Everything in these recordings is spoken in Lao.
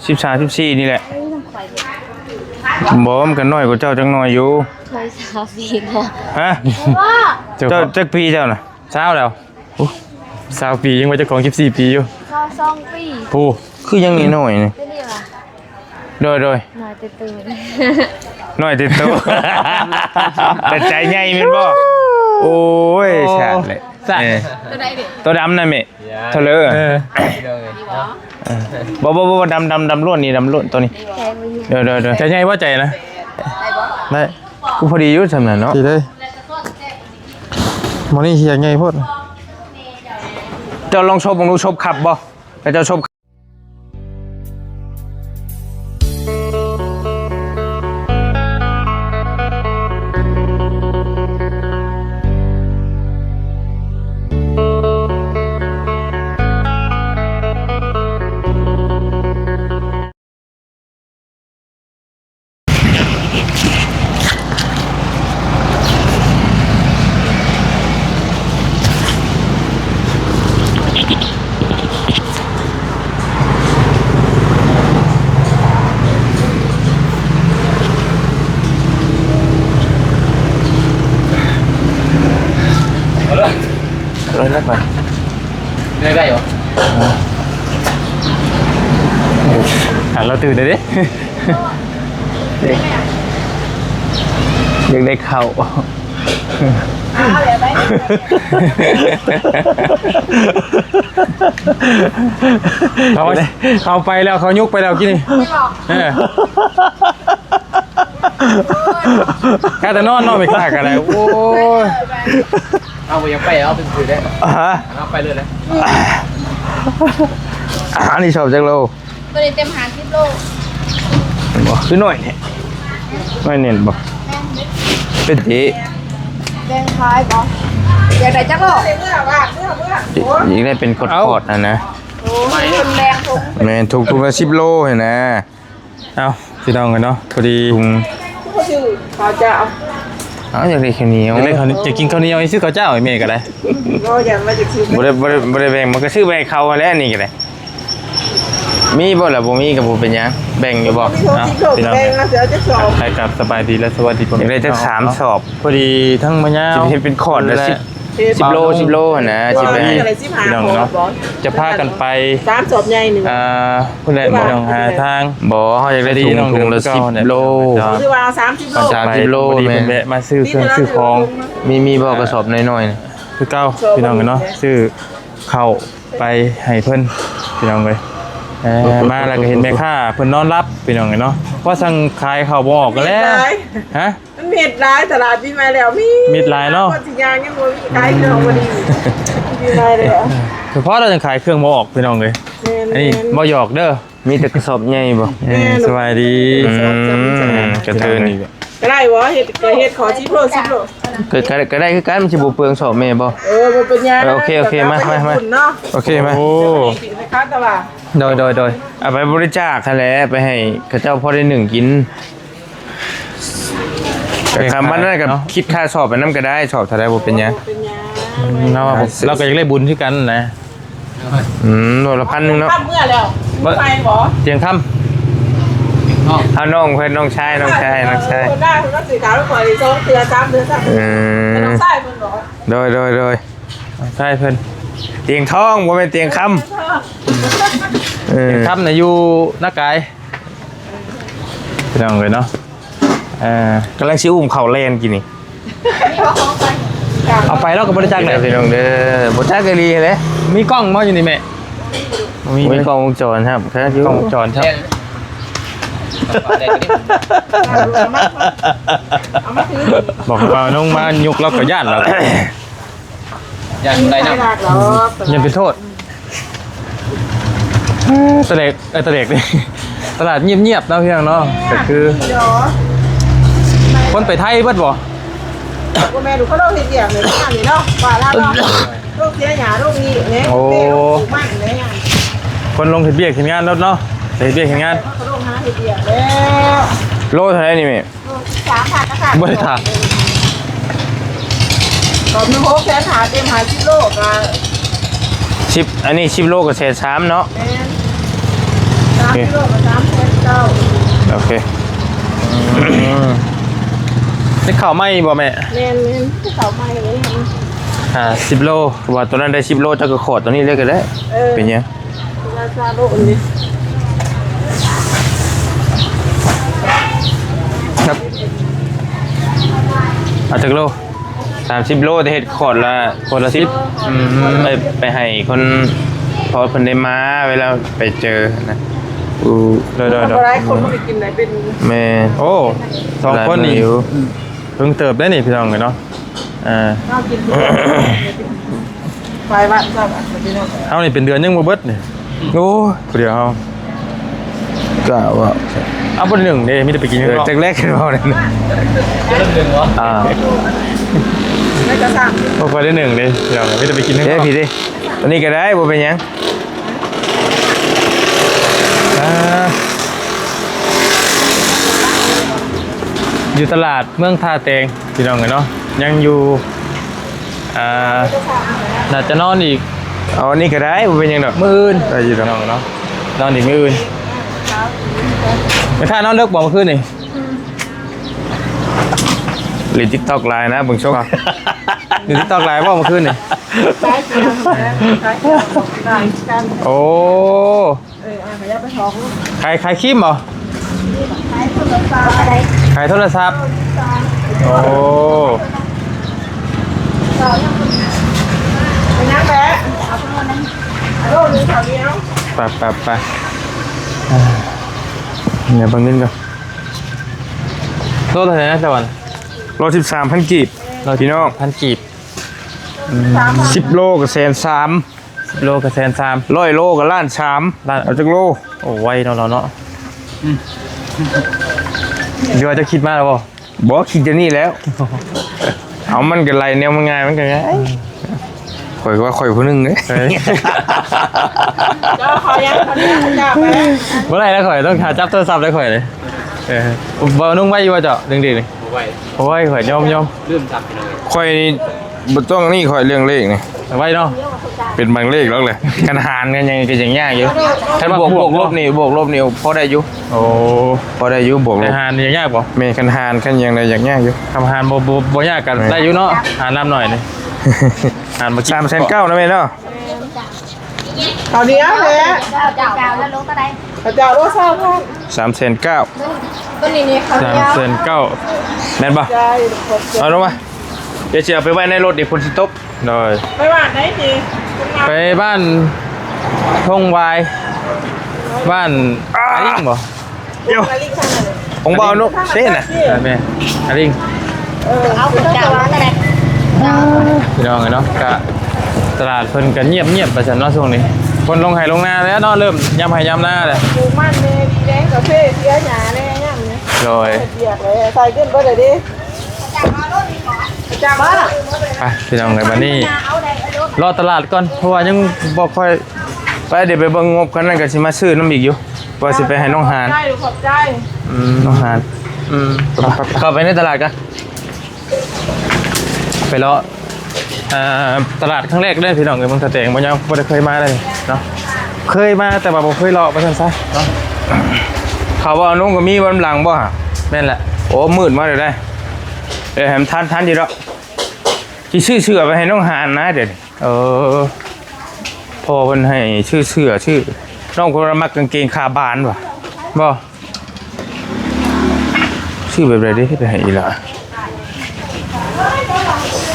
ສິບສາມ ສິບສີ່ນີ້ແຫຼະ. ບໍ່ ມັນກໍນ້ອຍກວ່າເຈົ້າຈັກໜ້ອຍຢູ່. ຂ້ອຍຊາວປີເນາະ. ຮະ? ເຈົ້າ ເຈົ້າຈັກປີເຈົ້ານະ? ຊາວແລ້ວ. ໂອ້ ຊາວປີ ຍັງວ່າເຈົ້າຂອງສິບສີ່ປີຢູ່. ຊາວສອງປີ. ຜູ້ ຄືຍັງນ້ອຍໆນີ້. ໂດຍໆ. ນ້ອຍແຕ່ໂຕ ນ້ອຍແຕ່ໂຕ ແຕ່ໃຈໃຫຍ່ແມ່ນບໍ່? ໂອ້ຍ ໂອ້ ສາດແຫຼະ ສາດ ເອີ ໂຕໃດເດ? ໂຕດຳນະແມ່ ເຖົ້າເລີ ເອີ ເອີ ບໍ່ ບໍ່ ບໍ່ ດຳ ດຳ ດຳລ້ວນນີ້ ດຳລ້ວນໂຕນີ້. ໂດຍໆໆ. ໃຈໃຫຍ່ບໍ່ ໃຈນະ? ໄດ້ ໄດ້ ກູພໍດີຢູ່ຊ່ຳນັ້ນເນາະ. ດີເດ້ ໝໍນີ້ຊິໃຫຍ່ໂພດ. ເຈົ້າລອງສົບເບິ່ງດູ ສົບຄັບບໍ່? ເຈົ້າສົບ ເອົາເລີຍ ເອົາເລີຍ ໄດ້ບໍ່? ຫາລາວຕື່ນເດ້ ຢາກໄດ້ເຂົ້າ. ເຂົາ ເຂົາໄປແລ້ວ ເຂົາຍົກໄປແລ້ວກີ້ນີ້. ເອີ ກະແຕ່ນອນເນາະ ແມ່ຄ້າກໍໄດ້. ໂອ້ຍ ເອົາ ບໍ່ຢາກໄປ ເອົາໄປຊື່ໆ ໄດ້. ຮະ? ເອົາໄປເລີຍນະ. ອັນນີ້ສອບຈັກໂລ? ໂຕນີ້ເຕັມຫ້າສິບໂລ. ບໍ່ ຄືໜ້ອຍແທ້ ໜ້ອຍແໜ້ນບໍ່? ເປັນເດ ແບ່ງຂາຍບໍ່? ຢາກໄດ້ຈັກໂລ? ຢາກໄດ້ເປັນຂອດໆຫັ້ນນະ. ໂອ້ຍ ແບ່ງທຸງ ແມ່ນ ທຸງ ທຸງລະສິບໂລຫັ້ນນະ. ເອົ້າ ພີ່ນ້ອງເອີຍເນາະ ພໍດີ ເຂົາເຈົ້າ ເອົາ ຢາກໄດ້ເຂົ້າໜຽວ ຢາກໄດ້ເຂົ້າ ຢາກກິນເຂົ້າໜຽວ ຊື້ເຂົ້າເຈົ້າໃຫ້ແມ່ກໍໄດ້. ບໍ່ ຢ້ານວ່າຈະຊື້ ບໍ່ໄດ້ ບໍ່ໄດ້ ບໍ່ໄດ້ແບ່ງ ມັນກໍຊື້ໄປໃຫ້ເຂົາຫັ້ນແຫຼະ ອັນນີ້ກໍໄດ້. ມີບໍ່ລະ? ບໍ່ມີກໍບໍ່ເປັນຫຍັງ ແບ່ງຢູ່ບໍ່? ເອົາ ພີ່ນ້ອງ ໄປກັບສະບາຍດີ ແລະ ສະຫວັດດີ ຢາກໄດ້ຈັກສາມສອບ ພໍດີທັງມາຍາວ ຊິເຮັດເປັນຂອດລະ ແລະ ສິບ ສິບໂລ ສິບໂລຫັ້ນນະ ຊິໄປໃຫ້ພີ່ນ້ອງເນາະ ຈະພາກັນໄປ ສາມສອບໃຫຍ່ໜຶ່ງ ອ່າ ພຸ້ນແຫຼະ ພີ່ນ້ອງ ຫາທາງ ບໍ່ ເຮົາຢາກໄດ້ຖົງ ຖົງລະສິບໂລ ຄືວ່າສາມສິບໂລ ສາມສິບໂລ ແມ່ນ ເພິ່ນແວະມາຊື້ເຄື່ອງຊື້ຂອງ ມີ ມີບໍ່ກະສອບນ້ອຍໆ ຄືເກົ່າ ພີ່ນ້ອງເນາະ ຊື້ເຂົ້າໄປໃຫ້ເພິ່ນ ພີ່ນ້ອງເອີຍ. ເອີ ມາແລ້ວກໍເຫັນແມ່ຄ້າເພິ່ນນອນຫຼັບ ພີ່ນ້ອງເອີຍເນາະ ວ່າສັ່ງຂາຍເຂົ້າບໍ່ອອກແລ້ວ ຮະ? ມັນມິດຫຼາຍ ຕະຫຼາດປີໃໝ່ແລ້ວ ມີ ມິດຫຼາຍເນາະ ຄົນຊິຍ່າງຍັງບໍ່ມີ ຂາຍເຄື່ອງບໍ່ດີ ປີໃໝ່ແລ້ວ ສະເພາະລາວຍັງຂາຍເຄື່ອງບໍ່ອອກ ພີ່ນ້ອງເອີຍ. ແມ່ນ ອັນນີ້ບໍ່ຫຍອກເດີ ມີແຕ່ກະສອບໃຫຍ່ບໍ່? ເອີ ສະບາຍດີ ອືມ ກະເທີນອີກ ກະໄດ້ບໍ່? ເຮັດ ກະເຮັດຂໍສິບໂລ ສິບໂລ ກະ ກະ ກະໄດ້ຄືກັນ ມັນຊິບໍ່ເປືອງສອບແມ່ບໍ່? ເອີ ບໍ່ເປັນຫຍັງ ເອີ ໂອເຄ ໂອເຄ ມາ ມາ ມາ ໂອ້ ໂດຍ ໂດຍ ໂດຍ ເອົາໄປບໍລິຈາກຫັ້ນແຫຼະ ໄປໃຫ້ເຂົາເຈົ້າພໍໄດ້ໜຶ້ງກິນ. ແມ່ນ ຄັນມັນນັ້ນກໍ ເນາະ ຄິດຄ່າສອບໄປນຳກໍໄດ້ ສອບເທົ່າໃດບໍ່ເປັນຫຍັງ ບໍ່ເປັນຫຍັງ ລາວ ລາວກໍຢາກໄດ້ບຸນຄືກັນນະ. ອືມ ໂລລະພັນໜຶ່ງເນາະ ເມື່ອແລ້ວ ໄປບໍ່ ຕຽງຄຳ ເອົານ້ອງເພິ່ນ ນ້ອງຊາຍ ນ້ອງຊາຍ ນ້ອງຊາຍ ເພິ່ນໄດ້ ເພິ່ນກໍຊື້ຂາຍໄວ້ກ່ອນອີກສອງເທື່ອ ສາມເທື່ອ ສາມເທື່ອ ອືມ ນ້ອງຊາຍເພິ່ນບໍ່ ໂດຍ ໂດຍ ໂດຍ ນ້ອງຊາຍເພິ່ນ ຕຽງທອງ ບໍ່ແມ່ນຕຽງຄຳ ເອີ ຕຽງຄຳນະຢູ່ນາກາຍ. ພີ່ນ້ອງເອີຍເນາະ ເອີ ກຳລັງຊິອຸ້ມເຂົ້າແລ່ນກີ້ນີ້ ເອົາໄປລາວກໍບໍ່ໄດ້ຈັກແຫຼະ ພີ່ນ້ອງເດີ ບໍ່ຈັກອີ່ຫຼີແຫຼະ. ມີກ້ອງບໍ່ຢູ່ນີ້ແມ່? ມີ ມີກ້ອງວົງຈອນຄັບ ມີກ້ອງວົງຈອນຄັບ ບອກວ່ານ້ອງມາຍຸກລາວກໍຢ້ານລາວ ຢ້ານບໍ່ໄດ້ນຳ ຢ້ານເປັນໂທດ. ຕະແຫຼກ ເອີ ຕະແຫຼກ ຕະຫຼາດງຽບໆເນາະ ພີ່ນ້ອງເນາະ ກໍຄື ຄົນໄປໄທເບິດບໍ່? ບໍ່ແມ່ນ ເຂົາເຮັດວຽກໃນງານນີ້ເນາະ ວ່າລາວເນາະ ໂລງເສຍຫຍ້າ ໂລງນີ້ແນ່ ໂອ້ ໂລງປູກມັນແນ່ ຄົນລົງເຮັດວຽກເຮັດງານໂລດເນາະ ໄປເຮັດວຽກເຮັດງານ ເຂົາລົງຫາເຮັດວຽກແລ້ວ. ໂລເທົ່າໃດນີ້ແມ່? ບໍ່ໄດ້ຖາມ ກອບໜຶ່ງຫົກແສນຫ້າ ເຕັມຫ້າສິບໂລກະ ສິບ ອັນນີ້ສິບໂລກະແສນສາມເນາະ ແມ່ນ ໂອເຄ ສາມກິໂລກໍສາມແສນເກົ້າ ໂອເຄ. ອືມ ໄດ້ເຂົ້າໃໝ່ບໍ່ແມ່? ແມ່ນໆ ໄດ້ເຂົ້າໃໝ່ເລີຍ ຫ້າສິບໂລ ວ່າຕົວນັ້ນໄດ້ສິບໂລ ເຈົ້າກໍຂອດຕົວນີ້ເລີຍກໍໄດ້. ເອີ ເປັນຫຍັງ? ລາຄາໂລນີ້ ເອົາຈັກໂລ? ສາມສິບໂລ ແຕ່ເຮັດຂອດລະ ຂວດລະສິບ. ອືມ ໄປ ໄປໃຫ້ຄົນ ເພາະເພິ່ນໄດ້ມາ ເວລາໄປເຈີນະ. ໂດຍໆໆ ຫຼາຍຄົນບໍ່ໄດ້ກິນໄດ້ເປັນ ແມ່ນ. ໂອ້ ສອງຄົນນີ້ ຫຼາຍມື້ຢູ່ ເພິ່ງເຕີບໄດ້ນີ້ ພີ່ນ້ອງເອີຍເນາະ. ອ່າ ເຮົາກິນ ໄປວັດຊະ ພີ່ນ້ອງ. ເຮົານີ້ເປັນເດືອນຍັງບໍ່ເບິດນີ້. ໂອ້ຍ ຜູ້ດຽວເຮົາ ກະວ່າ ເອົາບໍ່ໄດ້ໜຶ້ງເດ້ ມີແຕ່ໄປກິນ ເອີ ເນາະ. ຈັກແລກເວົ້ານັ້ນ ອ່າ ບໍ່ຄ່ອຍໄດ້ໜຶ້ງເດ້ ພີ່ນ້ອງ ມີແຕ່ໄປກິນເນາະ. ເດ້ ພີ່ເດ້ ອັນນີ້ກໍໄດ້ ບໍ່ເປັນຫຍັງ. ອ່າ ຢູ່ຕະຫຼາດເມືອງທ່າແຕງ ພີ່ນ້ອງເອີຍເນາະ ຍັງຢູ່ ອ່າ ໜ້າຈະນອນອີກ. ເອົາອັນນີ້ກໍໄດ້ ບໍ່ເປັນຫຍັງດອກ ມື້ອື່ນ ໄດ້ຢູ່ດອກ ເນາະ ນອນອີກມື້ອື່ນ. ແມ່ຄ້ານອນເລິກບໍ່ມື້ຄືນນີ້? ຫຼິ້ນຕິກຕັອກຫຼາຍນະ ເບິ່ງຊົງ ຫຼິ້ນຕິກຕັອກຫຼາຍບໍ່ມື້ຄືນນີ້? ໂອ້ ເອີ ອ່າ ຂະຫຍັບໄປທອງ ຂາຍ ຂາຍຄຣີມບໍ່? ຂາຍໂທລະສັບ ຂາຍໂທລະສັບ. ໂອ້ ໄປ ໄປ ໄປ ດຽວເບິ່ງເງິນກ່ອນ ໂລເທົ່າໃດນະຕາວັນ? ໂລສິບສາມພັນກີບ ພີ່ນ້ອງ ພັນກີບ. ອືມ ສິບໂລກໍແສນສາມ ໂລກໍແສນສາມ ຮ້ອຍໂລກໍລ້ານສາມ ລ້ານ ເອົາຈັກໂລ? ໂອ້ ໄວເນາະລາວເນາະ. ອືມ ຫຼືວ່າເຈົ້າຄິດມາແລ້ວບໍ່? ບໍ່ ຄິດຢູ່ນີ້ແລ້ວ ເອົາ ມັນກໍໄລ່ແນວມັນງ່າຍ ມັນກໍງ່າຍ. ອືມ ຂ້ອຍວ່າຂ້ອຍຜູ້ໜຶ່ງເດ້ ເອີ ເຈົ້າຂໍຍັງ ຂໍອະນຸຍາດເຈົ້າໄປ ບໍ່ໄດ້ແລ້ວ ຂ້ອຍຕ້ອງຫາຈັບໂທລະສັບໄດ້ ຂ້ອຍເດ້. ເອີ ບໍ່ນຸ່ງໄວຢູ່ບໍ່ເຈົ້າ ດຶງດີນີ້? ບໍ່ໄວ ໂອ້ຍ ຂ້ອຍຍອມ ຍອມ ລືມຈັບ ພີ່ນ້ອງ ຂ້ອຍນີ້ ບໍ່ຕ້ອງນີ້ ຂ້ອຍເລື່ອງເລກນີ້ ໄວເນາະ ເປັນບາງເລກດອກແຫຼະ. ຄັນຫານກັນຫຍັງກໍຍັງຍາກຢູ່ ຄັນບວກ ບວກລົບນີ້ ບວກລົບນີ້ພໍໄດ້ຢູ່. ໂອ້ ພໍໄດ້ຢູ່ ບວກລົບ ແຕ່ຫານນີ້ຍາກບໍ່? ແມ່ນ ຄັນຫານຄັນຫຍັງໄດ້ຍາກໆຢູ່. ຄັນຫານບໍ່ ບໍ່ ບໍ່ຍາກກໍໄດ້ຢູ່ເນາະ ຫານນຳໜ້ອຍນີ້ ຫານບໍ່ ສາມແສນເກົ້ານະແມ່ເນາະ. ເຂົ້າໜຽວແຫຼະ ເຈົ້າ ເຈົ້າ ເຈົ້າ ແລ້ວໂລເທົ່າໃດ? ເຂົ້າເຈົ້າໂລຊາວພັນ ສາມແສນເກົ້າ ຕົວນີ້ນີ້ເຂົ້າໜຽວ ສາມແສນເກົ້າ ແມ່ນບໍ່? ໃຊ່ ເອົາລົງມາ ດຽວຊິເອົາໄປໄວ້ໃນລົດ ດຽວຝົນຊິຕົກ. ໂດຍ ໄປບ້ານໃດຕິ? ໄປບ້ານທົ່ງວາຍ ບ້ານອາລິງບໍ່? ດຽວ ຂອງບ່າວນຸເດ້ນະ ແມ່ນອາລິງ. ເອີ ເອົາເຈົ້າວ່າຈັ່ງໃດ? ພີ່ນ້ອງເອີຍເນາະ ກະຕະຫຼາດເພິ່ນກະງຽບໆ ວ່າຊັ້ນເນາະ ຊ່ວງນີ້ ຄົນລົງໄຮ່ລົງນາແລ້ວເນາະ ເລີ່ມຍາມໄຮ່ຍາມນາແລ້ວ ປູກມັນແດ່ ດີແດງ ກາເຟ ເສຍຫຍ້າແດ່ ຍາມນີ້. ໂດຍ ເຮັດວຽກແລ້ວ ໃສ່ເງິນເບິດແລ້ວເດ້. ໄປພີ່ນ້ອງເອີຍ ບັດນີ້ເລາະຕະຫຼາດກ່ອນ ເພາະວ່າຍັງບໍ່ຄ່ອຍ ໄປ ດຽວໄປເບິ່ງງົບ ຄັນນັ້ນກໍຊິມາຊື້ນຳອີກຢູ່ ວ່າຊິໄປໃຫ້ນ້ອງຫານ. ຂອບໃຈ ຂອບໃຈ. ອືມ ນ້ອງຫານ ອືມ ເຂົ້າໄປໃນຕະຫຼາດກັນ ໄປເລາະ ເອີ ຕະຫຼາດຄັ້ງແລກເດີພີ່ນ້ອງເອີຍ ເມືອງທ່າແຕງ ບໍ່ຍັງບໍ່ໄດ້ເຄີຍມາເລີຍເນາະ ເຄີຍມາແຕ່ວ່າບໍ່ເຄີຍເລາະ ວ່າຊັ້ນຊະເນາະ. ເຂົາວ່າໜຸ່ງກໍມີວັນຫຼັງບໍ່ຫະ? ແມ່ນແຫຼະ. ໂອ້ ມືດມາແລ້ວເດ້. ເອີ ໃຫ້ມັນທັນ ທັນຢູ່ດອກ. ຊິຊື້ເສື້ອໄປໃຫ້ນ້ອງຫານນະດຽວນີ້. ເອີ ພໍ່ເພິ່ນໃຫ້ຊື້ເສື້ອ ຊື້ ນ້ອງເພິ່ນວ່າມັກກາງເກງຂາບານວ່າ ບໍ່ ຊື້ແບບໃດເດ້ ໄປໃຫ້ອີ່ຫຼ້າ.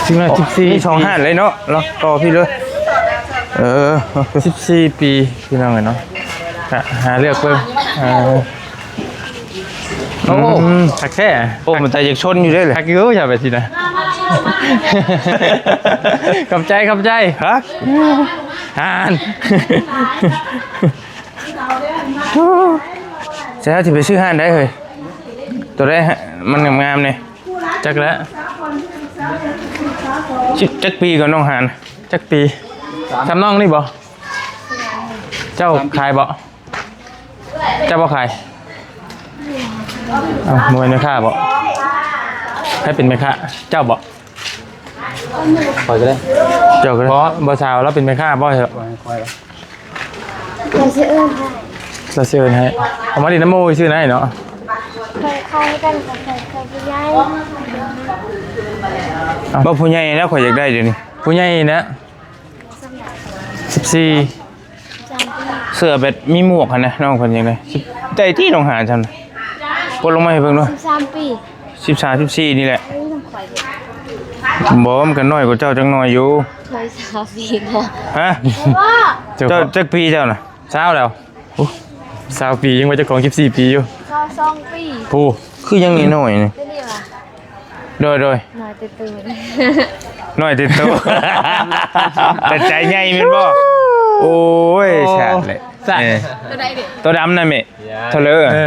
ຊິບສີ່ ມີສອງຮ້ານເລີຍເນາະ ເນາະ ຕໍ່ພີ້ເລີຍ. ເອີ ສິບສີ່ປີ ພີ່ນ້ອງເອີຍເນາະ ຫາ ຫາເລືອກເບິ່ງ. ເອີ ໂອ້ ອືມ ຄັກແທ້. ໂອ້ ມັນຕາຢາກຊົນຢູ່ເດ້ ຄັກຢູ່ ຢ່າໄປຊີ້ນະ. ຂອບໃຈ ຂອບໃຈ. ຮະ? ຫານ ແຕ່ເຮົາຊິໄປຊື້ຮ້ານໃດເຮີ້ຍ? ໂຕໃດມັນງາມໆນີ້? ຈັກແຫຼະ. ຈັກປີກໍນ້ອງຫານ? ຈັກປີ? ສ່ຳນ້ອງນີ້ບໍ່? ເຈົ້າຂາຍບໍ່? ເຈົ້າບໍ່ຂາຍ? ເອົ້າ ບໍ່ແມ່ນແມ່ຄ້າບໍ່? ໃຜເປັນແມ່ຄ້າ? ເຈົ້າບໍ່? ຂ້ອຍກໍໄດ້. ເຈົ້າກໍໄດ້. ບໍ່ ບໍ່ສາວລາວເປັນແມ່ຄ້າບໍ່? ຂ້ອຍ ຂ້ອຍ ຂ້ອຍຊິເອີ້ນໃຫ້. ລາວຊິເອີ້ນໃຫ້ ເອົາມາຫຼິ້ນນຳໝູ່ຊື່ນະເນາະ. ເຄີຍເຂົ້ານຳກັນ ເຄີຍ ເຄີຍຜູ້ໃຫຍ່. ບໍ່ ຜູ້ໃຫຍ່ແລ້ວ ຂ້ອຍຢາກໄດ້ດຽວນີ້ ຜູ້ໃຫຍ່ນະ. ສິບສີ່ ສາມປີ. ເສື້ອແບບມີໝວກຫັ້ນນະ ນ້ອງເພິ່ນຢາກໄດ້. ໄດ້ຕິ ນ້ອງຫານຊ່ຳນະ ປົດລົງມາໃຫ້ເບິ່ງດູ. ສິບສາມປີ. ສິບສາມ ສິບສີ່ນີ້ແຫຼະ. ບໍ່ ມັນກໍນ້ອຍກວ່າເຈົ້າຈັກໜ້ອຍຢູ່. ຂ້ອຍຊາວປີບໍ່? ຮະ? ເຈົ້າຈັກປີເຈົ້ານະ? ຊາວແລ້ວ. ໂອ້ ຊາວປີ ຍັງວ່າເຈົ້າຂອງສິບສີ່ປີຢູ່. ຊາວສອງປີ. ໂອ້ ຄືຍັງນ້ອຍໆນີ້. ໂດຍໆ ນ້ອຍແຕ່ໂຕ ນ້ອຍແຕ່ໂຕ ແຕ່ໃຈໃຫຍ່ແມ່ນບໍ່? ໂອ້ຍ ໂອ້ ສາດເລີຍ ສາດ ເອີ ໂຕໃດເດ? ໂຕດຳນະແມ່ ເທີເລີ ເອີ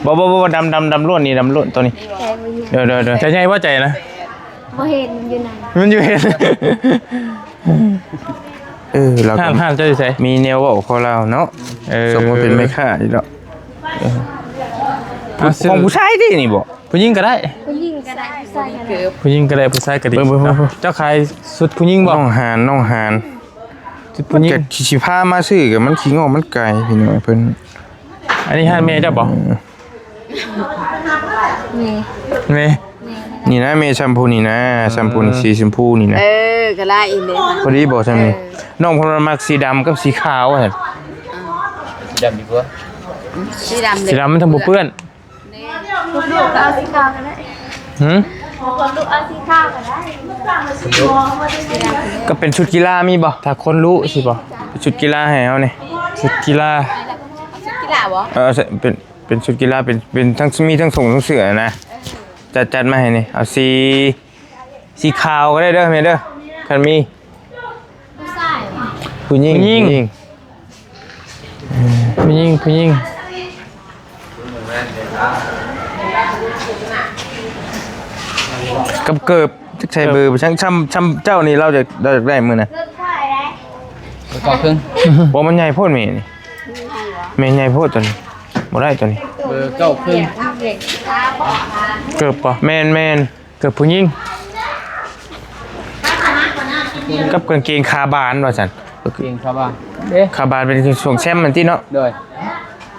ບໍ່ ບໍ່ ບໍ່ ດຳ ດຳ ດຳລ້ວນນີ້ ດຳລ້ວນໂຕນີ້. ໃຈບໍ່ໃຫຍ່ ໂດຍໆໆ ໃຈໃຫຍ່ບໍ່ ໃຈນະ? ບໍ່ເຫັນ ມັນຢູ່ໃນ ມັນຢູ່ເຫັນ. ເອີ ລາວກໍ ຮ້ານ ຮ້ານເຈົ້າຢູ່ໃສ? ມີແນວເວົ້າຂອງລາວເນາະ. ເອີ ສົມມາເປັນແມ່ຄ້າຢູ່ດອກ. ເອີ ຂອງຜູ້ຊາຍຕິນີ້ບໍ່? ຜູ້ຍິງກໍໄດ້ ຜູ້ຍິງກໍໄດ້ ຜູ້ຊາຍກໍໄດ້ ຜູ້ຍິງກໍໄດ້ ຜູ້ຊາຍກໍດີ. ເບິ່ງໆໆ ເນາະ ເຈົ້າຂາຍຊຸດຜູ້ຍິງບໍ່? ນ້ອງຫານ ນ້ອງຫານ ຊຸດຜູ້ຍິງ. ມັນກໍຊິພາມາຊື້ກໍມັນຂີ້ງອກມັນກາຍ ພີ່ນ້ອງເພິ່ນ. ອັນນີ້ຮ້ານແມ່ເຈົ້າບໍ່? ເອີ ແມ່ ແມ່ ແມ່ ນີ້ນະ ແມ່ຊຳພູນີ້ນະ ຊຳພູນີ້ ເອີ ສີຊຳພູນີ້ນະ. ເອີ ກໍລາຍອີກເດ້ ພໍດີບໍ່ຊຳນີ້? ເອີ ນ້ອງເພິ່ນວ່າມັກສີດຳກັບສີຂາວວ່າຊັ້ນ. ອ່າ ສີດຳດີກວ່າ ສີດຳເດ້ ສີດຳມັນທັງບໍ່ເປື້ອນ. ແມ່ນ ລູກກໍເອົາສີຂາວກໍໄດ້. ຫື? ລູກເອົາສີຂາວກໍໄດ້. ກໍເປັນຊຸດກິລາມີບໍ່? ຖ້າຄົນຮູ້ຊິບໍ່? ເປັນຊຸດກິລາໃຫ້ເຮົານີ້ ຊຸດກິລາ. ຊຸດກິລາບໍ່? ເອີ ເປັນ ເປັນຊຸດກິລາ ເປັນ ເປັນທັງ ມີທັງສົ້ງທັງເສື້ອນະ. ເອີ ຈັດ ຈັດມາໃຫ້ນີ້ ເອົາສີ ສີຂາວກໍໄດ້ເດີແມ່ເດີ ຄັນມີ. ຜູ້ຊາຍ ຜູ້ຍິງ ຜູ້ຍິງ ຜູ້ຍິງ ຜູ້ຍິງ ຜູ້ຍິງ ກັບເກີບ ຈັກໃສ່ເບີ ເກີບ ຊ່າງ ຊ່ຳ ຊ່ຳເຈົ້ານີ້ ລາວຈະ ລາວຢາກໄດ້ມື້ນະ. ເບີເກົ້າເຄິ່ງ ບໍ່ ມັນໃຫຍ່ໂພດແມ່ນີ້ ແມ່ໃຫຍ່ໂພດຕົວນີ້ ບໍ່ໄດ້ຕົວນີ້. ເບີເກົ້າເຄິ່ງ ເກີບບໍ່? ແມ່ນໆ ເກີບຜູ້ຍິງ ກັບກາງເກງຂາບານວ່າຊັ້ນ. ກາງເກງຂາບານເດ້ ຂາບານເປັນຊ່ວງແຊມມັນຕິເນາະ. ໂດຍ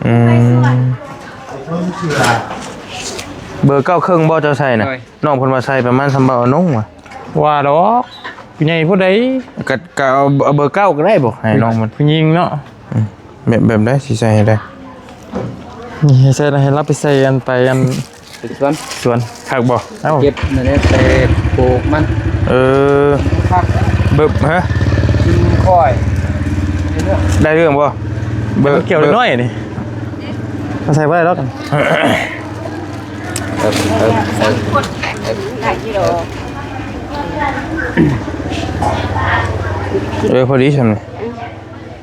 ອືມ ເບີເກົ້າເຄິ່ງບໍ່ເຈົ້າໃສ່ນະ? ໂດຍ ນ້ອງເພິ່ນວ່າໃສ່ປະມານສ່ຳບ່າວອານົງວ່າ. ວ່າດອກ ຜູ້ໃຫຍ່ຜູ້ໃດ ກະ ກະເອົາ ເອົາເບີເກົ້າກໍໄດ້ບໍ່ ໃຫ້ນ້ອງມັນ ຜູ້ຍິງເນາະ. ອືມ ແບບ ແບບໃດ ຊິໃສ່ໃຫ້ໄດ້? ນີ້ໃຫ້ໃສ່ ໃຫ້ລາວໄປໃສ່ອັນ ໄປອັນ ເປັນສວນ ສວນ ຄັກບໍ່? ເອົ້າ ເກັບນັ້ນແຫຼະ ແຕ່ປູກມັນ. ເອີ ຄັກ ເບີ ຮະ ຄອຍ ໄດ້ເລື່ອງບໍ່? ເບີ ມັນກ່ຽວນ້ອຍນີ້ ມັນໃສ່ບໍ່ໄດ້ດອກ. ເອີ ພໍດີຊ່ຳນີ້.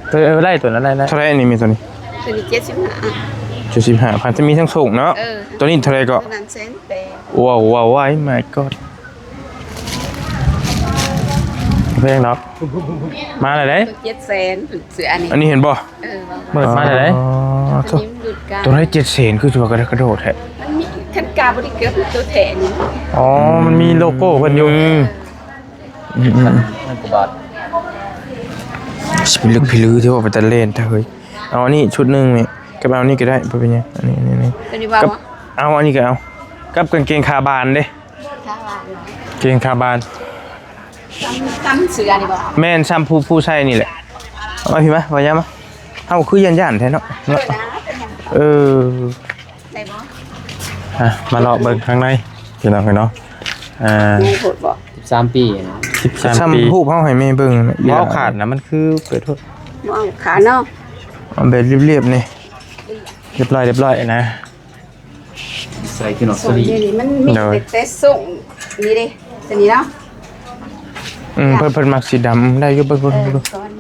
ເອີ ເອີ ໄດ້ຕົວນັ້ນ ໄດ້ ໄດ້. ເທົ່າໃດອັນນີ້ແມ່ ຕົວນີ້? ຕົວນີ້ເຈັດສິບຫ້າ ເຈັດສິບຫ້າພັນ ຈະມີທັງສົ່ງເນາະ. ເອີ ຕົວນີ້ເທົ່າໃດເກາະ? ຕົວນັ້ນແສນແປດ. ວ້າວ ວ້າວ ໂອ້ມາຍກອດ ແພງດອກ. ມາແລ້ວເດ້ ຕົວເຈັດແສນ ເສື້ອອັນນີ້ ອັນນີ້ເຫັນບໍ່? ເອີ ເປີດມາແລ້ວເດ້. ອໍ ຕົວນີ້ມັນຫຼຸດການ ຕົວໃດເຈັດແສນ ຄືຊິວ່າກະກະໂດດແທ້? ມັນມີ ຄັນກາບໍ່ໄດ້ເກີບຕົວແທ້ນີ້. ອໍ ມັນມີໂລໂກ້ເພິ່ນຢູ່. ອືມ ອືມໆ ພັນກວ່າບາດ ຊິໄປລຶກພິລືທີ່ວ່າໄປຕະເລນແທ້ເຮີ້ຍ. ເອົາອັນນີ້ຊຸດໜຶ່ງນີ້ ກັບເອົານີ້ກໍໄດ້ ບໍ່ເປັນຫຍັງ. ອັນນີ້ ອັນນີ້ ອັນນີ້ ຕົວນີ້ວ່າ ກັບ ບໍ່ ເອົາອັນນີ້ກໍເອົາ ກັບກາງເກງຂາບານເດ້. ຂາບານ ເກງຂາບານ ສ່ຳ ສ່ຳເສື້ອນີ້ບໍ່? ແມ່ນ ສ່ຳຜູ້ ຜູ້ໃສ່ນີ້ແຫຼະ. ເອົາມາພີ້ມາ ວ່າຢ່າມາ ເຮົາຄືຢ້ານໆແທ້ເນາະ. ເອີ ເອີ ໄດ້ບໍ່? ອ່ະ ມາເລາະເບິ່ງຂ້າງໃນ ພີ່ນ້ອງເອີຍເນາະ. ອ່າ ໃຫຍ່ໂພດບໍ່? ສິບສາມປີນະ ສິບສາມປີ. ສ່ຳຮູບເຮົາໃຫ້ແມ່ເບິ່ງ ເວົ້າຂາດນະ ມັນຄືເປີດໂພດ. ເວົ້າຂາດເນາະ ເອົາແບບລຽບໆນີ້ ລຽບຮ້ອຍ ລຽບຮ້ອຍນະ. ໃສ່ຄືນອກສະລີ ໂດຍ ມັນມີແຕ່ ແຕ່ສົ່ງນີ້ເດ້ ຕົວນີ້ເນາະ. ອືມ ເພິ່ນ ເພິ່ນມັກສີດຳ ໄດ້ຢູ່ ເບິ່ງ ເບິ່ງ ເອີ ເບິ່ງ ເພິ່ນ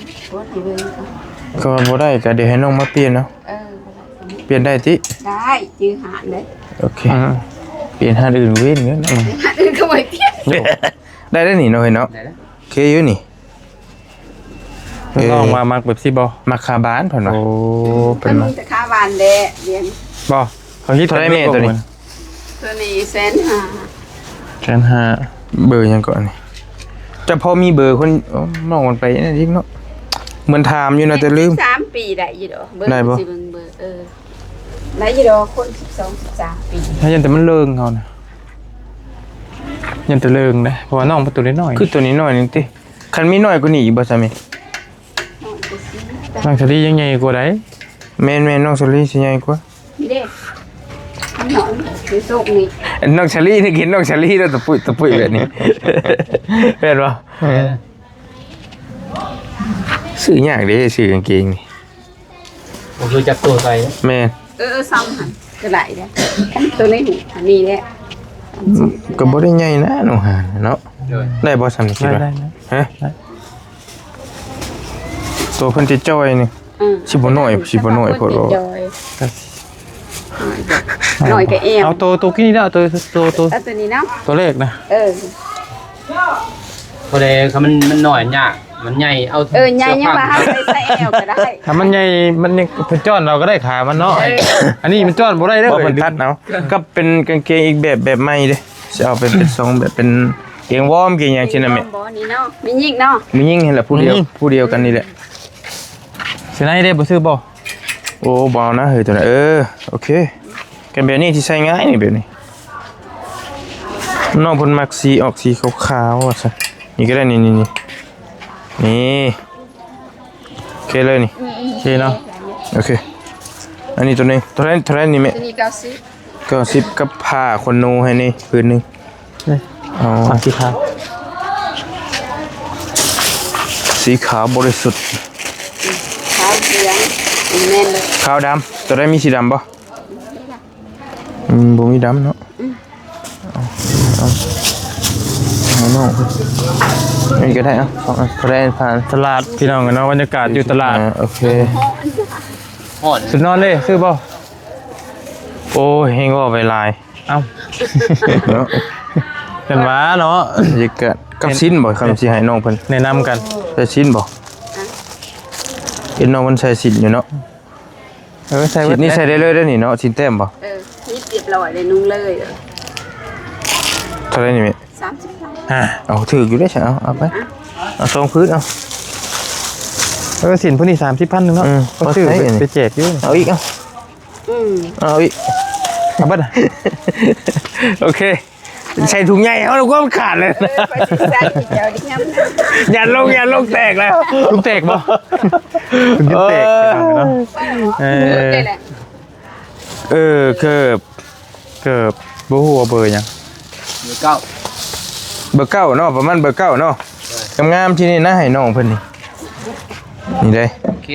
ເພິ່ນ ເພິ່ນ ກໍບໍ່ໄດ້ ກໍດຽວໃຫ້ນ້ອງມາປ່ຽນເນາະ. ເອີ ປ່ຽນໄດ້ຕິ? ໄດ້ ຈື່ຮ້ານເດ້. ໂອເຄ ອືມ ປ່ຽນຮ້ານອື່ນເວັ້ນເນາະ. ຮ້ານອື່ນກໍບໍ່ໃຫ້ປ່ຽນ ໂອ້ ໄດ້ ໄດ້ນີ້ເນາະ ເຮີ້ຍເນາະ. ໄດ້ແລ້ວ ໂອເຄຢູ່ນີ້. ເອີ ນ້ອງວ່າມັກແບບຊີ້ບໍ່? ມັກຂາບານເພິ່ນວ່າ. ໂອ້ ເພິ່ນມັກຂາບານແດ່ ລຽນບໍ່? ເຂົາຄິດເທົ່າໃດແມ່ຕົວນີ້? ຕົວນີ້ແສນຫ້າ. ແສນຫ້າ. ເບີຫຍັງເກາະນີ້? ຈະພໍມີເບີຄົນ ໂອ້ ນ້ອງມັນໄປນັ້ນອີກເນາະ. ເໝືອນຖາມຢູ່ນະ ແຕ່ລືມ. ສາມ ປີໄດ້ຢູ່ດອກ ເບິ່ງ ໄດ້ບໍ່? ຊິເບິ່ງເບີ ເອີ ໄດ້ຢູ່ດອກ ຄົນສິບສອງ ສິບສາມປີ. ຖ້າຢ້ານແຕ່ມັນເລີງເຮົານະ ຢ້ານແຕ່ເລີງເດ້ ເພາະວ່ານ້ອງເພິ່ນໂຕນ້ອຍໆ ຄືໂຕນ້ອຍໆນີ້ຕິ. ຄັນມີນ້ອຍກວ່ານີ້ອີກບໍ່ຊະແມ່? ນ້ອງສາລີຍັງໃຫຍ່ກວ່າໃດ໋. ແມ່ນໆ ນ້ອງສາລີຊິໃຫຍ່ກວ່າ. ນີ້ເດ້ ນ້ອງຄືໂຊກນີ້ ນ້ອງສາລີນີ້ ເຫັນນ້ອງສາລີແລ້ວຕະປຸຍຕະປຸຍແບບນີ້ ແມ່ນບໍ່? ເອີ ຊື້ຍາກເດ້ ຊື້ກາງເກງນີ້ ບໍ່ຄືຈັກໂຕໃສ່. ແມ່ນ ເອີ ເອີ ຊ່ຳຫັ້ນກໍໄດ້ເດ້ ໂຕໃນຫູອັນນີ້ແຫຼະ ກໍບໍ່ໄດ້ໃຫຍ່ນະ ນ້ອງຫານເນາະ. ໂດຍ ໄດ້ບໍ່ຊ່ຳນີ້ ຄິດວ່າ? ໄດ້ ໄດ້ ຮະ? ໄດ້ ໂຕເພິ່ນຈະຈ່ອຍນີ້ ອືມ ຊິບໍ່ນ້ອຍ ຊິບໍ່ນ້ອຍໂພດບໍ່? ນ້ອຍ ນ້ອຍກໍແອວ ເອົາໂຕ ໂຕກີ້ນີ້ເນາະ ໂຕ ໂຕ ໂຕ ເອົາໂຕນີ້ເນາະ ໂຕເລັກນະ ເອີ ພໍໄດ້ ຄັນມັນ ມັນນ້ອຍຍາກ ມັນໃຫຍ່ ເອົາ ເອີ ໃຫຍ່ຍັງວ່າເຮົາໃສ່ ໃສ່ແອວກໍໄດ້ ຖ້າມັນໃຫຍ່ ມັນຍັງ ເພິ່ນຈ້ອນເອົາກໍໄດ້ຂາມັນເນາະ. ເອີ ອັນນີ້ມັນຈ້ອນບໍ່ໄດ້ເດີ ເພິ່ນຕັດເອົາ ກໍເປັນກາງເກງອີກແບບ ແບບໃໝ່ເດ້ ຊິເອົາເປັນ ເປັນຊົງແບບເປັນເກງວອມ ເກງຫຍັງຊີ້ນະແມ່. ບໍ່ ນີ້ເນາະ ມີຍິງເນາະ ມີຍິງຫັ້ນແຫຼະ ຜູ້ດຽວ ຜູ້ດຽວກັນນີ້ແຫຼະ. ຊື້ໃນເດ້ ບໍ່ຊື້ບໍ່? ໂອ້ ບໍ່ເອົານະເຮີຍ ຕົວນັ້ນ ເອີ ໂອເຄ ກັນແບບນີ້ທີ່ໃສ່ງ່າຍນີ້ ແບບນີ້ ນ້ອງເພິ່ນມັກສີອອກສີຂາວໆ ວ່າຊັ້ນ. ນີ້ກໍໄດ້ ນີ້ ນີ້ ນີ້ ນີ້ ໂອເຄເລີຍນີ້ ໂອເຄເນາະ ໂອເຄ. ອັນນີ້ຕົວນີ້ເທົ່າໃດ ເທົ່າໃດນີ້ແມ່? ຕົວນີ້ເກົ້າສິບ ເກົ້າສິບ ກັບຜ້າຂົນໜູໃຫ້ນີ້ຜືນໜຶ່ງ. ນີ້ ອໍ ເອົາສີຂາວ ສີຂາວບໍລິສຸດ ຂາວເຫຼືອງ ແມ່ນເລີຍ ຂາວດຳ. ຕົວໃດມີສີດຳບໍ່? ອືມ ບໍ່ມີດຳເນາະ ອືມ ເອົາ ເອົາ ເອົານ້ອງ ນີ້ກໍໄດ້ ເອົາ ເອົາ ເອົາ ເທົ່າໃດ ຜ່ານຕະຫຼາດ ພີ່ນ້ອງເນາະ ບັນຍາກາດຢູ່ຕະຫຼາດ ອ່າ ໂອເຄ ຮ້ອນ ສຸດນອນເດ້ ຊື້ບໍ່? ໂອ້ຍ ແຮງເວົ້າໄປຫຼາຍ ເອົ້າ ເນາະ ກັນວ່າເນາະ ກັບສິ້ນບໍ່? ຄຳຊິໃຫ້ນ້ອງເພິ່ນແນະນຳກັນ ໃສ່ສິ້ນບໍ່? ເຫັນນ້ອງເພິ່ນໃສ່ສິ້ນຢູ່ເນາະ ເອີ ໃສ່ ສິ້ນນີ້ໃສ່ໄດ້ເລີຍເດ້ນີ້ເນາະ ສິ້ນແຕ້ມບໍ່? ເອີ ມີຮຽບຮ້ອຍເດ້ ນຸ່ງເລີຍ ເທົ່າໃດນີ້ແມ່? ສາມສິບພັນ ອ່າ ເອົາ ຖືກຢູ່ເດ້ ເອົາ ເອົາໄປ ເອົາສອງຜືນ ເອົາ ເອີ ສິ້ນຜູ້ນີ້ສາມສິບພັນໜຶ່ງເນາະ ອືມ ເຂົາຊື້ໄປ ໄປແຈກຢູ່ ເອົາອີກ ເອົາ ອືມ ເອົາອີກ ເອົາເບິດ ໂອເຄ ໃສ່ຖົງໃຫຍ່ເອົາ ກວ່າມັນຂາດເລີຍ ເອີ ຂ້ອຍຊິໃສ່ເຈົ້າດິ ຢ້ານລູກ ຢ້ານລູກແຕກແລ້ວ ລູກແຕກບໍ່? ເອີ ເອີ ເອີ ເກີບ ເກີບ ບໍ່ຮູ້ວ່າເບີຫຍັງ ເບີເກົ້າ ເບີເກົ້າເນາະ ປະມານເບີເກົ້າເນາະ ງາມໆ ທີ່ນີ້ນະ ໃຫ້ນ້ອງເພິ່ນນີ້ ນີ້ເດ້ ໂອເຄ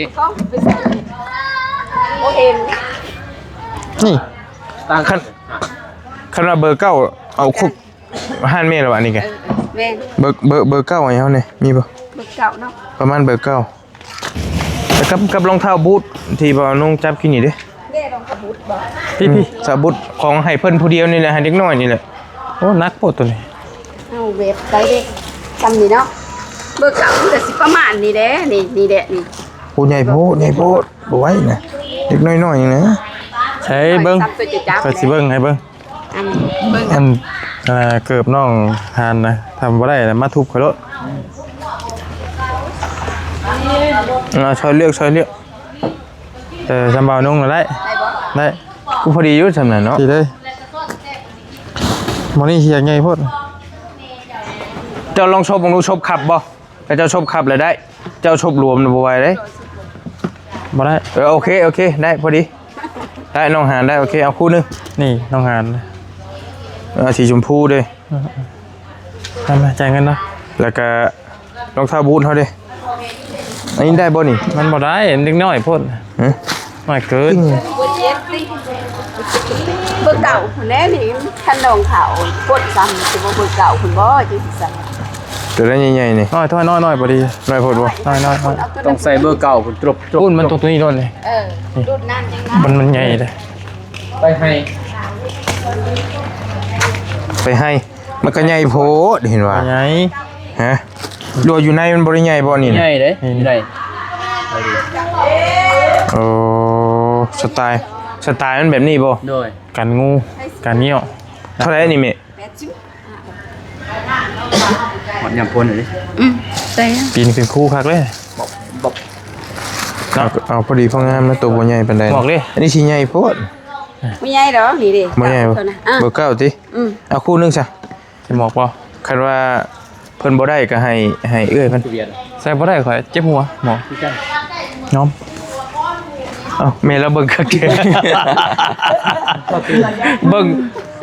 ບໍ່ເຫັນ ນີ້ ຄັນ ຄັນວ່າເບີເກົ້າ ເອົາຄຸກ ຮ້ານແມ່ລະວະ ອັນນີ້ກະ ເອີ ແມ່ນ ເບີ ເບີ ເບີເກົ້າໃຫ້ເຮົາແດ່ ມີບໍ່? ເບີເກົ້າເນາະ ປະມານເບີເກົ້າ ແລ້ວກັບ ກັບລອງເທົ້າບູດທີ່ບ່າວນຸ່ງຈັບກີ້ນີ້ເດ້ ເດ້ ລອງເທົ້າບູດບໍ່? ພີ່ ພີ່ ອືມ ເທົ້າບູດຂອງໃຫ້ເພິ່ນຜູ້ດຽວນີ້ແຫຼະ ໃຫ້ເດັກນ້ອຍນີ້ແຫຼະ ໂອ້ ໜັກໂພດໂຕນີ້ ເອົາແບບໃດເດ້ ຊ່ຳນີ້ເນາະ ເບີເກົ້າມັນກະຊິປະມານນີ້ແຫຼະ ນີ້ ນີ້ແຫຼະ ນີ້ ໂອ້ ໃຫຍ່ໂພດ ໃຫຍ່ໂພດ ບໍ່ໄຫວນະ ເດັກນ້ອຍໆນະ ໃສ່ເບິ່ງ ຂ້ອຍຊິເບິ່ງໃຫ້ເບິ່ງ ອັນເບິ່ງ ອັນ ເອີ ເກີບນ້ອງຫານນະ ທຳບໍ່ໄດ້ນະ ມາທຸບຂ້ອຍໂລດ ເອົາ ຊ່ອຍເລືອກ ຊ່ອຍເລືອກ ເອີ ຊ່ຳບ່າວນຸ່ງນະໄດ້ ໄດ້ບໍ່? ໄດ້ ກູພໍດີຢູ່ຊ່ຳນັ້ນເນາະ ດີເລີຍ ໝໍນີ້ຊິໃຫຍ່ໂພດ ເຈົ້າລອງສົບເບິ່ງດູ ສົບຄັບບໍ່? ເຂົາເຈົ້າສົບຄັບແລ້ວໄດ້ ເຈົ້າສົບລວມນະບໍ່ໄຫວເດ້ ບໍ່ໄດ້ ເອີ ໂອເຄ ໂອເຄ ໄດ້ພໍດີ ໄດ້ ນ້ອງຫານໄດ້ ໂອເຄ ເອົາຄູ່ໜຶ່ງ ນີ້ນ້ອງຫານ ເອົາສີຊົມພູເດ້ ເອີ ເອົາມາຈ່າຍເງິນເນາະ ແລ້ວກະລອງເທົ້າບູດເຮົາເດ້ ອັນນີ້ໄດ້ບໍ່ນີ້? ມັນບໍ່ໄດ້ ເດັກນ້ອຍໂພດ ຮະ? ນ້ອຍເກີນ ເບີເກົ້າພຸ້ນແຫຼະນີ້ ຄັນລອງເທົ້າໂພດຊ້ຳ ຊິບໍ່ເບີເກົ້າພຸ້ນບໍ່ ຈັ່ງຊິໃສ່ ຕົວໃດໃຫຍ່ໆນີ້ ນ້ອຍ ນ້ອຍໆ ພໍດີ ນ້ອຍໂພດບໍ່? ນ້ອຍໆ ຕ້ອງໃສ່ເບີເກົ້າພຸ້ນ ຈົບໆ ພຸ້ນ ມັນຕ້ອງຕົວນີ້ໂລດເລີຍ ເອີ ລຸ້ນນັ້ນຈັ່ງນັ້ນ ມັນ ມັນໃຫຍ່ເດ້ ໄປໃຫ້ ໄປໃຫ້ ມັນກໍໃຫຍ່ໂພດ ເຫັນວ່າ ໃຫຍ່ ຮະ? ຫຼືວ່າຢູ່ໃນມັນບໍ່ໄດ້ໃຫຍ່ບໍ່ນີ້ນະ? ໃຫຍ່ເດ້ ນີ້ ຢູ່ໃນ ໂອ້ ສະໄຕ ສະໄຕມັນແບບນີ້ບໍ່? ໂດຍ ກັນງູ ກັນຍ່ຽວ ເທົ່າໃດນີ້ແມ່? ແປດສິບ ຮອດຍາມຝົນເລີຍ ອືມ ໃສ່ ປີນີ້ເປັນຄູຄັກເລີຍ ບັບ ບັບ ເນາະ ເອົາ ເອົາພໍດີພໍງາມນະ ໂຕບໍ່ໃຫຍ່ປານໃດ. ໝວກເດ້? ອັນນີ້ຊິໃຫຍ່ໂພດ. ບໍ່ໃຫຍ່ດອກ ນີ້ເດ້ ບໍ່ໃຫຍ່ ເກົ້າເທົ່ານັ້ນ. ອ່າ ເບີເກົ້າຕິ? ອືມ ເອົາຄູ່ໜຶ່ງຊະ. ຊິໝວກບໍ່? ຄັນວ່າເພິ່ນບໍ່ໄດ້ກໍໃຫ້ ໃຫ້ເອື້ອຍເພິ່ນ. ໃສ່ບໍ່ໄດ້ ຂ້ອຍເຈັບຫົວໝວກ. ຍອມ. ເອົ້າ ແມ່ລາວເບິ່ງຄັກແທ້. ເບິ່ງ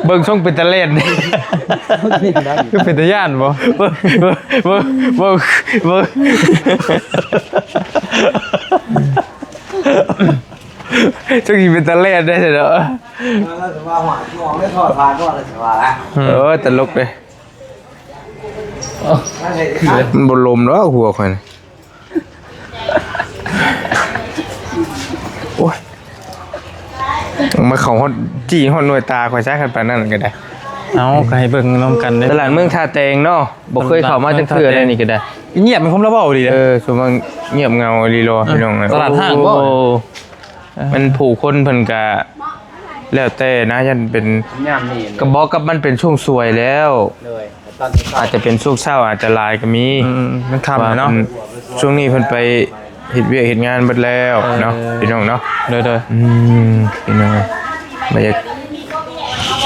ເບິ່ງຊົງເປັນຕາແລ່ນ ຄືເປັນຕາຢ້ານບໍ່? ເບິ່ງ ເບິ່ງ ເບິ່ງ ເບິ່ງ ເບິ່ງ ຈັກຊິເປັນຕາແລ່ນໄດ້ເນາະ. ເອີ ຕະຫຼົກເດ້. ມັນບໍ່ລົມດອກຫົວຂ້ອຍນະ. ໂອ້ຍ ມາເຂົ້າຮອດ ຈີ້ຮອດໜ່ວຍຕາຂ້ອຍຊະ ຄັນປານນັ້ນກໍໄດ້. ເອົາ ກໍໃຫ້ເບິ່ງນຳກັນເດ້. ຕະຫຼາດເມືອງທ່າແຕງເນາະ ບໍ່ເຄີຍເຂົ້າມາຈັກເທື່ອໃນນີ້ກໍໄດ້. ງຽບ ມີຄວາມລະເວົ້າດີເດ້. ເອີ ສົມວ່າງຽບເຫງົາອີ່ຫຼີເນາະ ເອີ ພີ່ນ້ອງເນາະ. ຕະຫຼາດຫ້າງບໍ່? ໂອ້ ມັນຜູ້ຄົນເພິ່ນກະແລ້ວແຕ່ນະ ຢ້ານເປັນ ຍາມນີ້ ກະບອກກັບມັນເປັນຊ່ວງສວຍແລ້ວ ໂດຍ ອາດຈະເປັນຊ່ວງເຊົ້າ ອາດຈະຫຼາຍກະມີ. ອືມ ມັນຄ່ຳແລ້ວເນາະ. ຊ່ວງນີ້ເພິ່ນໄປເຮັດວຽກເຮັດງານເບິດແລ້ວເນາະ ເອີ ພີ່ນ້ອງເນາະ. ໂດຍໆ ອືມ ພີ່ນ້ອງ ບັນຍາ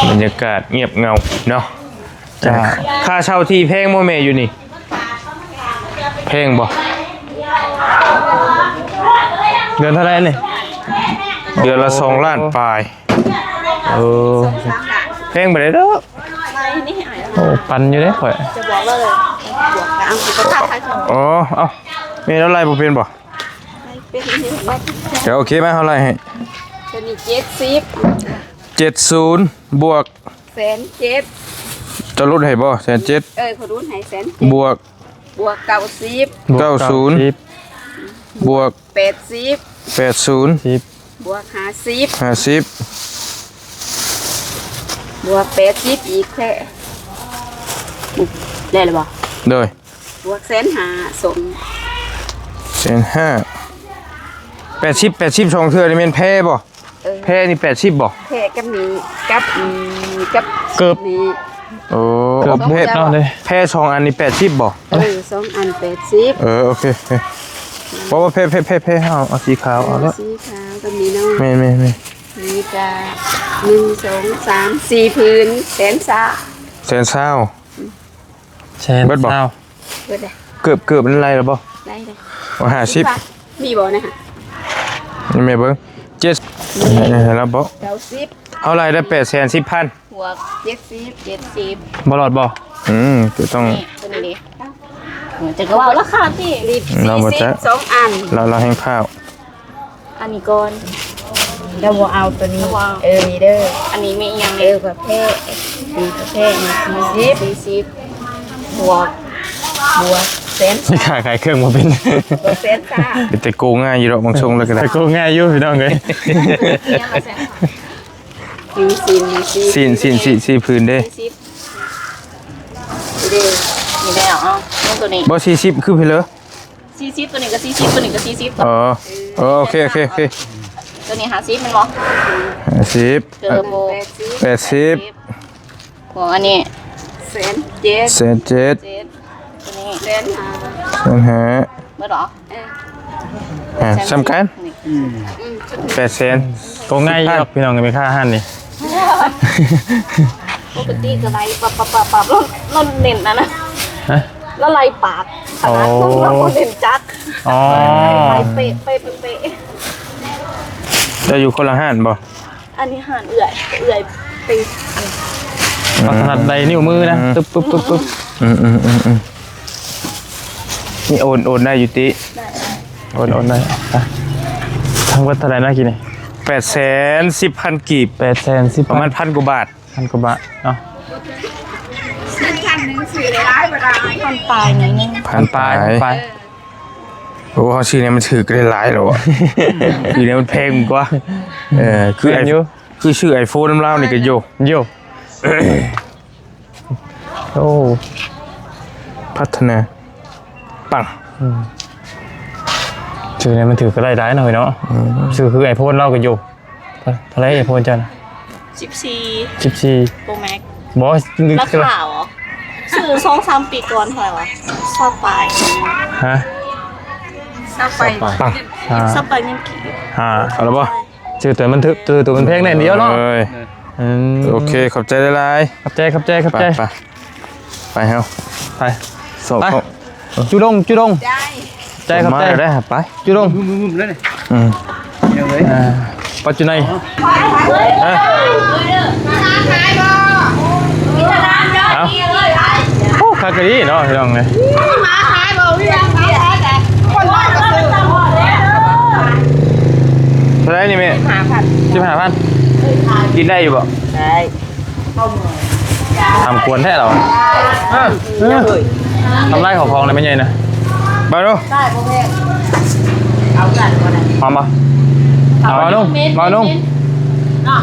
ບັນຍາກາດງຽບເຫງົາເນາະ. ຈ້າ ຄ່າເຊົ່າທີ່ແພງບໍ່ແມ່ ຢູ່ນີ້? ແພງບໍ່? ເດືອນເທົ່າໃດນີ້? ເດືອນລະສອງລ້ານປາຍ. ເອີ ແພງປານໃດດອກ. ໂອ້ ປັນຢູ່ເດ້ຂ້ອຍ. ຈະບອກລາວເລີຍ ບວກກະເອົາ ກະທັກທາຍ. ອໍ ເອົ້າ ແມ່ນລາວໄລ່ບໍ່ເປັນບໍ່? ໄລ່ເປັນຢູ່. ກະໂອເຄ ມາ ເຮົາໄລ່ໃຫ້. ໂຕນີ້ເຈັດສິບ ເຈັດສິບ ບວກ ແສນເຈັດ. ເຈົ້າຫຼຸດໃຫ້ບໍ່? ແສນເຈັດ. ເອີ ເຂົາຫຼຸດໃຫ້ແສນເຈັດ ບວກ ບວກເກົ້າສິບ ເກົ້າສິບ ບວກ ແປດສິບ ແປດສິບ ບວກຫ້າສິບ ຫ້າສິບ ບວກແປດສິບອີກແທ້. ໄດ້ແລ້ວບໍ່? ໂດຍ ບວກແສນຫ້າ ສອງ ແສນຫ້າ. ແປດສິບ ແປດສິບ ສອງເທື່ອນີ້ແມ່ນແພບໍ່? ເອີ ແພນີ້ແປດສິບບໍ່? ແພກັບນີ້ ກັບ ອືມ ກັບ ເກີບນີ້. ໂອ້ ເກີບ ເອົາແພ ເບິດເນາະເດ້. ແພສອງອັນນີ້ແປດສິບບໍ່? ເອີ ສອງອັນແປດສິບ. ເອີ ໂອເຄ ໂອເຄ. ບໍ່ ບໍ່ ແພ ແພ ແພ ແພ ເຮົາເອົາສີຂາວເອົາລະ ສີຂາວກັບນີ້ເນາະ. ແມ່ນໆໆ. ນີ້ກະ ໜຶ່ງ ສອງ ສາມ ສີ່ຜືນ ແສນຊາວ ແສນຊາວ. ແສນຊາວ ເບິດແລ້ວ. ເກີບ ເກີບນັ້ນໄລ່ແລ້ວບໍ່? ໄລ່ແລ້ວ. ເອົາຫ້າສິບ ມີບໍ່ນະ? ນີ້ແມ່ເບິ່ງ ເຈັດ ນີ້ ນີ້ລະບໍ່? ເກົ້າສິບ. ເຮົາໄລ່ໄດ້ແປດແສນສິບພັນ ບວກເຈັດສິບ ເຈັດສິບ ບໍ່ລອດບໍ່? ອືມ ກໍຕ້ອງ ນີ້ ໂຕນີ້ເດ້. ເອີ ຈະກະເວົ້າລາຄາຕິ ລາວບໍ່ຈັກ ສອງອັນ ລາວ ລາວແຮງພ້າວ. ອັນນີ້ກ່ອນ ແລ້ວບໍ່ເອົາໂຕນີ້. ເອີ ນີ້ເດີ ອັນນີ້ແມ່ນອີ່ຫຍັງ? ເອີ ປະເພດ ນີ້ປະເພດ ນີ້ສີ່ສິບ ສີ່ສິບ ບວກ ບວກແສນ ແມ່ຄ້າຂາຍເຄື່ອງບໍ່ເປັນ ບວກແສນຊາວ. ເປັນແຕ່ໂກງງ່າຍຢູ່ດອກ ບາງຊົງແລ້ວກໍໄດ້ ແຕ່ໂກງງ່າຍຢູ່ພີ່ນ້ອງເອີຍ. ຊີ້ນ ຊີ້ນ ຊີ້ນ ຊີ້ນ ຊີ້ນ ຊີ້ນ ຊີ້ນ ຊີ້ນ ຊີ້ນ ຊີ້ນ ຊີ້ນ ຊີ້ນ ເດ້ ນີ້ແຫຼະ ເອົາ ເອົາໂຕນີ້ ບໍ່ ສີ່ສິບ ຄືພີ້ເລີ. ສີ່ສິບ ໂຕນີ້ກໍສີ່ສິບ ໂຕນີ້ກໍສີ່ສິບ. ອໍ ເອີ ໂອເຄ ໂອເຄ ໂອເຄ. ໂຕນີ້ຫ້າສິບແມ່ນບໍ່? ຫ້າສິບ ເກີບ ແປດສິບ ບວກອັນນີ້ ແສນເຈັດ ແສນເຈັດ ເຈັດ ໂຕນີ້ແສນຫ້າ ແສນຫ້າ. ເບິດບໍ່? ເອີ ອ່າ ສ່ຳກັນ ນີ້ ອືມ ແປດແສນ. ກໍງ່າຍຢູ່ດອກພີ່ນ້ອງ ແມ່ຄ້າຮ້ານນີ້ ປົກກະຕິກໍໄລ່ປັບໆໆໆ ລາວ ລາວເນັ້ນອັນນັ້ນ ຮະ? ລາວໄລ່ປາກຂະໜາດ ອໍ ລາວບໍ່ເນັ້ນຈັກ ອໍ ໄລ່ເປະ ເປະ ເປະ ເຈົ້າຢູ່ຄົນລະຮ້ານບໍ່? ອັນນີ້ຮ້ານເອື້ອຍ ເອື້ອຍໄປ ອືມ ເຂົາຖະໜັດໄລ່ນິ້ວມືນະ ອືມ ຕຶບໆໆໆ. ອືມໆໆໆ. ນີ້ໂອນ ໂອນໄດ້ຢູ່ຕິ? ໄດ້ ໂອນ ໂອນໄດ້. ອ່ະ ທັງເບິດເທົ່າໃດນະກີ້ນີ້? ແປດແສນສິບພັນກີບ ແປດແສນສິບພັນ ປະມານພັນກວ່າບາດ ພັນກວ່າບາດເນາະ. ຊື້ພັນໜຶ່ງ ຊື້ຫຼາຍໆບໍ່ໄດ້ ພັນປາຍໜ້ອຍໜຶ່ງ ພັນປາຍ ພັນປາຍ. ໂອ້ ເຮົາຊື້ນີ້ມັນຖືກຫຼາຍໆແລ້ວ ຄືນີ້ມັນແພງກວ່າ ເອີ ຄື ແພງຢູ່ ຄືຊື້ໄອໂຟນນຳລາວນີ້ກໍໂຍ ໂຍ. ໂອ້ ພັດທະນາ ປັງ ອືມ ຊື້ນີ້ມັນຖືກກໍໄດ້ຫຼາຍເນາະ ເນາະ ອືມ ຊື້ຄືໄອໂຟນລາວກໍຢູ່. ເທົ່າໃດໄອໂຟນເຈົ້ານະ? ສິບສີ່ ສິບສີ່ ໂປຣແມັກ. ບໍ່ ລາຄາຫວາ? ຊື້ສອງສາມປີກ່ອນເທົ່າໃດຫວາ? ຊາວປາຍ. ຮະ? ເອົາໄປ ເອົາໄປ ອ່າ ເອົາໄປຍັງກີ້ ອ່າ ເອົາລະບໍ່? ຊື້ຕົວມັນຖືກ ຊື້ຕົວມັນແພງແດ່ດຽວເນາະ ເອີຍ ອືມ ໂອເຄ ຂອບໃຈຫຼາຍໆ ຂອບໃຈ ຂອບໃຈ ຂອບໃຈ ໄປ ໄປ ໄປເຮົາ ໄປ ສອບ ໄປ ສອບ ຈຸດົງ ຈຸດົງ ໄດ້ ໃຈ ຂອບໃຈ ໄດ້ ໄປ ຈຸດົງ ງຶມໆ ເລີຍນີ້ ອືມ ເອົາເລີຍ ອ່າ ປັດຈຸໄນ ເອີ ເອົາ ໂອ້ ຄັກອີ່ຫຼີເນາະ ພີ່ນ້ອງເອີຍ ເທົ່າໃດນີ້ແມ່? ສິບຫ້າພັນ ສິບຫ້າພັນ ກິນໄດ້ຢູ່ບໍ່? ໄດ້ ທຳກວນແທ້ລາວ ເອີ ເອີ ທຳລາຍເຂົ້າຂອງນະແມ່ໃຫຍ່ນະ ເບິ່ງດູ ໄດ້ບໍ່ແພງ ເອົາກັນບໍ່ໄດ້ ຫອມບໍ່? ເອົາ ເບົານຸ່ມ ເບົານຸ່ມ ເນາະ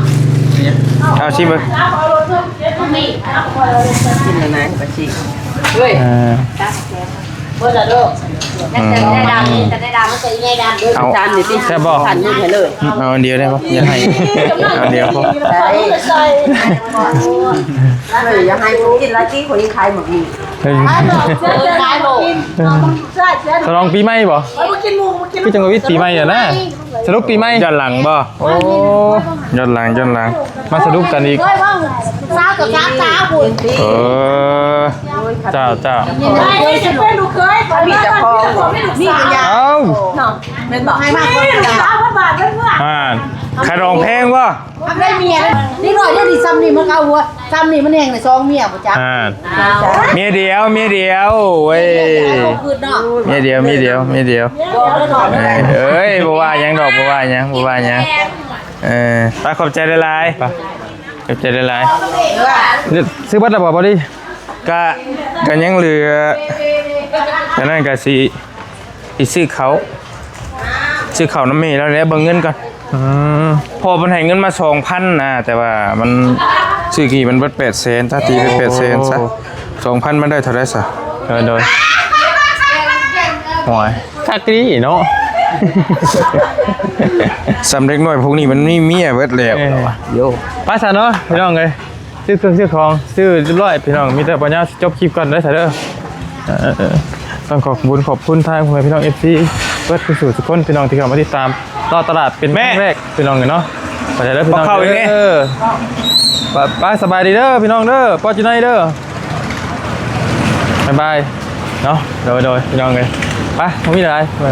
ເອົາຊິເບິ່ງ ກິນແລ້ວນະ ໄປຊິ ເອີ ເບິດລະໂດ ອືມ ແຕ່ໄດ້ດຳ ແຕ່ໄດ້ດຳ ມັນຈະໃຫຍ່ດຳເດີ ເອົາ ຈານນີ້ຕິ ແຊບບໍ່? ຄັນນີ້ໃຫ້ເລີຍ ເອົາອັນດຽວໄດ້ບໍ່? ຢ່າໃຫ້ ເອົາອັນດຽວພໍ ໄດ້ ເອີຍ ຢ່າໃຫ້ຜູ້ກິນຫຼາຍຕິ ຄົນນີ້ຂາຍໝາກມີ ເອີຍ ຂາຍບໍ່ ສະຫຼອງປີໃໝ່ບໍ່? ເອີຍ ບໍ່ກິນໝູ່ ບໍ່ກິນ ຄືຈັ່ງວ່າວິດປີໃໝ່ແລ້ວນະ ສະຫຼຸບປີໃໝ່ ຍ້ອນຫຼັງບໍ່? ໂອ້ ຍ້ອນຫຼັງ ຍ້ອນຫຼັງ ມາສະຫຼຸບກັນອີກ ເອີຍ ເວົ້າສາວກັບສາວສາວພຸ້ນ ເອີ ເຈົ້າ ເຈົ້າ ເອີຍ ເປັນລູກເຂີຍ ມີເຈົ້າຂອງ ມີກັນຢາ ເອົ້າ ເນາະ ແມ່ນບໍ່? ໃຫ້ມາກ່ອນ ອ່າ ຄ່າດອງແພງບໍ່? ມັນໄດ້ເມຍແລ້ວ ເດັກນ້ອຍດຽວນີ້ຊ່ຳນີ້ມັນກໍເອົາຫົວ ຊ່ຳນີ້ມັນແຮ່ງໄດ້ສອງເມຍບໍ່ຈັກ ອ່າ ເມຍດຽວ ເມຍດຽວ ໂອ້ຍ ເມຍດຽວ ເມຍດຽວ ເມຍດຽວ ເອີຍ ບໍ່ວ່າຫຍັງດອກ ບໍ່ວ່າຫຍັງ ບໍ່ວ່າຫຍັງ ເອີ ໄປ ຂອບໃຈຫຼາຍໆ ໄປ ຂອບໃຈຫຼາຍໆ ຊື້ເບິດແລ້ວບໍ່? ພໍດີ ກະ ກະຍັງເຫຼືອ ກະນັ້ນກະຊິ ຊິຊື້ເຂົ້າ ຊື້ເຂົ້ານຳແມ່ລາວແຫຼະ ເບິ່ງເງິນກ່ອນ ອືມ ເພາະເພິ່ນໃຫ້ເງິນມາສອງພັນນະ ແຕ່ວ່າມັນ ຊື້ກີ້ມັນເບິດແປດແສນ ຖ້າຕີເປັນແປດແສນຊະ ສອງພັນມັນໄດ້ເທົ່າໃດຊະ? ໂດຍ ໂດຍ ໂອ້ຍ ຄັກດີເນາະ ຊ່ຳເດັກນ້ອຍພວກນີ້ມັນມີເມຍເບິດແລ້ວ ເອີ ໂຢ ໄປຊະເນາະ ພີ່ນ້ອງເອີຍ. ຊື້ເຄື່ອງຊື້ຂອງ ຊື້ຮຽບຮ້ອຍພີ່ນ້ອງ ມີແຕ່ບໍ່ຍາວຊິຈົບຄລິບກ່ອນເດີຊະເດີ ເອີ ຕ້ອງຂອບບຸນຂອບຄຸນທາງພໍ່ແມ່ພີ່ນ້ອງ ເອັຟຊີ ເບິດທຸກຜູ້ທຸກຄົນພີ່ນ້ອງທີ່ເຂົ້າມາຕິດຕາມເລາະຕະຫຼາດເປັນຄັ້ງແລກພີ່ນ້ອງເອີຍເນາະ ໄປເດີພີ່ນ້ອງເດີ ໄປ ໄປ ສະບາຍດີເດີພີ່ນ້ອງເດີ ປອດຢູ່ໃນເດີ ບາຍບາຍເນາະ ໂດຍ ໂດຍ ພີ່ນ້ອງເອີຍ ໄປ ບໍ່ມີຫຼາຍ ເອີ.